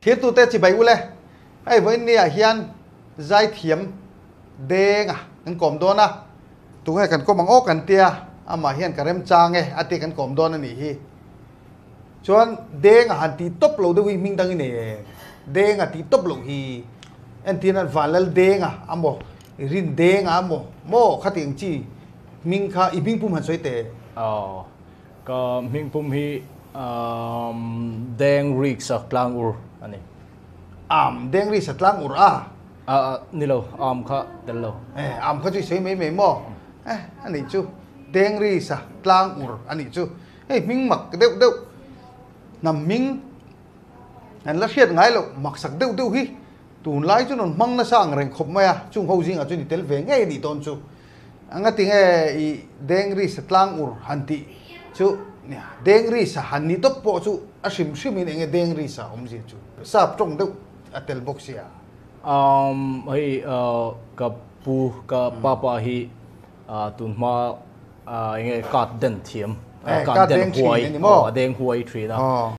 Thirtute chibai ule, hei vawiin ni ah hian zaithiam denga kan kawm dawn a, tunge kan kawm ang aw kan tia, amah hian ka remchang e a tia kan kawm dawn a nih hi. Chuan denga han tih tawp lo deuh hi hming dang i nei em? Denga tih tawp loh hi entir nan Vanlal denga a maw, Rin denga a maw, maw khati ang chi hming kha i hming pum han sawi teh. Aw, Ka hming pum hi Deng Ri sa tlang ur a ni. Am Deng Ri sa tlang ur a? A ni lo, am kha tel lo. Eh, am kha chu i sawi mai mai maw? Eh, a nih chu. Deng Ri sa tlang ur a nih chu. Hei hming mak deuh deuh, hnam hming an la hriat ngai loh maksak deuh deuh hi tunlai chu rawn hmang nasa ang reng khawp mai a, chung ho zingah chuan i tel ve ngei a nih dawn chu. Anga tinge i Dengri sa tlang ur han tih chu nia Dengri sa han ni tawp pawh chu a hrim hrim in enge Dengri sa awmzia chu sap tawng deuh a tel bawk sia. Um hei ka pu ka papa hi tun hma enge card den thiam card den huai a deng huai thin a.